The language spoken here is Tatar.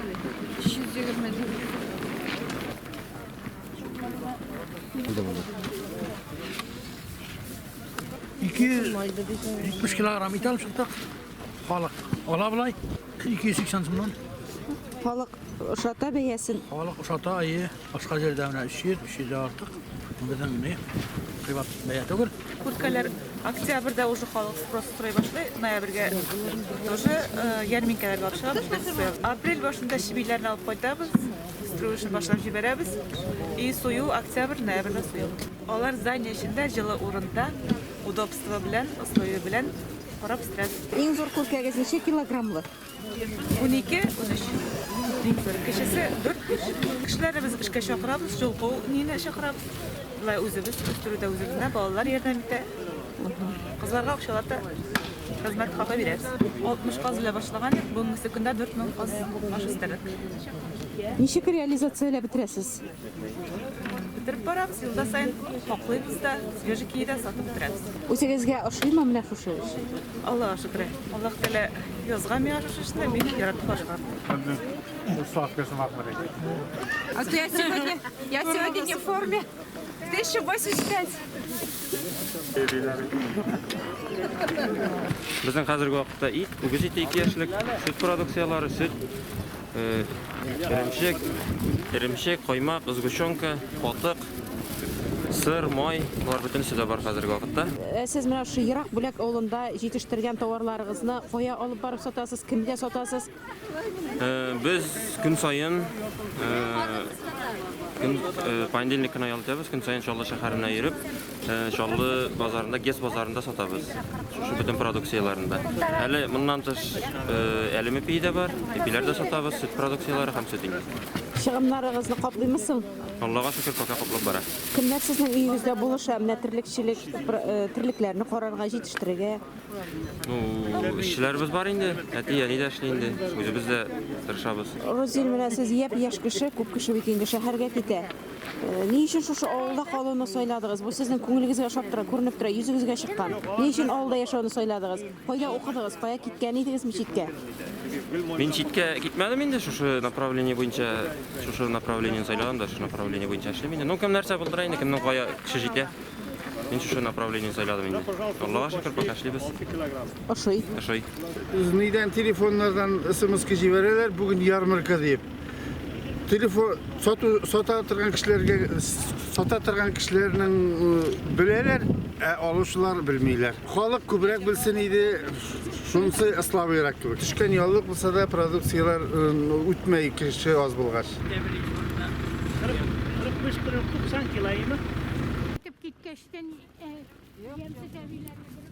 320. 270 килограмм ит алып чыктык. Халык ала болай. 280 сумнан. Халык ошата бәясен. Халык ошата, әйе. Башка җирдә менә 300, 300 дә артык. Безнең ни? Кыйбат бәя түгел. Курткалар октябрьдә уже халык спрос сорый башлый, ноябрьгә тоже ярминкәләргә алып чыгабыз. Апрель башында чебиләрне алып кайтабыз, үстерү эшен башлап җибәрәбез. И сую октябрь, ноябрьдә сую. Алар здание эчендә җылы урында, удобство белән, условие белән карап үстерәбез. Иң зур күркәгез ничә килограммлы? 12, 13. Иң зур. Кечесе 4, 5. Кешеләрне без эшкә чакырабыз, җолку нине чакырабыз. Болай үзебез үстерүдә үзебезнә балалар ярдәм итә. Кызларга акчалата хезмәт хакы бирәбез. 60 каз белән башлаган идек, бүгенге көндә 4000 каз баш үстердек. Ничек реализацияләп бетерәсез? Бетереп барабыз, елда саен хаклыйбыз да, свежий көе дә сатып бетерәбез. Үзегезгә ошыймы менә шушы эш? Аллага шөкер. Аллаһ Тәгалә язган миңа шушы эшне, мин яратып башкарам. А то я сегодня не в форме. 1085. Безнең хәзерге вакытта ит, үгез ите 2 яшьлек, сөт продукцияләре, сөт, эремчек, эремчек, каймак, сгущенка, катык, сыр, май, болар бөтенесе дә бар хәзерге вакытта. Сез менә шушы ерак Бүләк авылында җитештергән товарларыгызны кая алып барып сатасыз, кемгә сатасыз? Без көн саен көн понедельник кенә ял итәбез, көн саен Чаллы шәһәренә йөреп, Чаллы базарында, ГЭС базарында сатабыз. Шушы бөтен продукцияләрен дә. Әле моннан тыш әле ипи дә бар, ипиләр дә сатабыз, сөт продукцияләре һәм сөт инде. Чыгымнарыгызны каплыймы соң? Аллага шөкер, пока каплап бара. Кемнәр сезнең өегездә булыша, менә терлекчелек, терлекләрне карарга, җитештерергә? Ну, эшчеләребез бар инде, әти, әни дә эшли инде, үзебез дә тырышабыз. Рузил, менә сез япь-яшь кеше, күп кеше бит инде шәһәргә китә. Ни өчен шушы авылда калуны сайладыгыз? Бу сезнең күңелегезгә ошап тора, күренеп тора, йөзегезгә чыккан. Ни өчен авылда яшәүне сайладыгыз? Кайда укыдыгыз? Кая киткән идегезме читкә? Мин читкә китмәдем инде, шушы направление буенча, шушы направлениене сайладым да, шушы направление буенча эшлим инде. Ну, кем нәрсә булдыра инде, кемнең кая көче җитә. Мин шушы направлениене сайладым инде. Аллага шөкер, пока эшлибез. Ошый. Ошый. Нидән телефоннардан смс җибәрәләр, бүген ярмарка дип. Телефон сату сата торган кешеләргә, сата торган кешеләрнең беләләр, ә алучылар белмиләр. Халык күбрәк белсен иде, шунысы слабыйрак кебек. Төшкән яллык булса да, продукцияләр үтмәй, кеше аз булгач. 45, 40, 90 килоимы. Үтеп киткәчтен ямьсез әбиләрне бер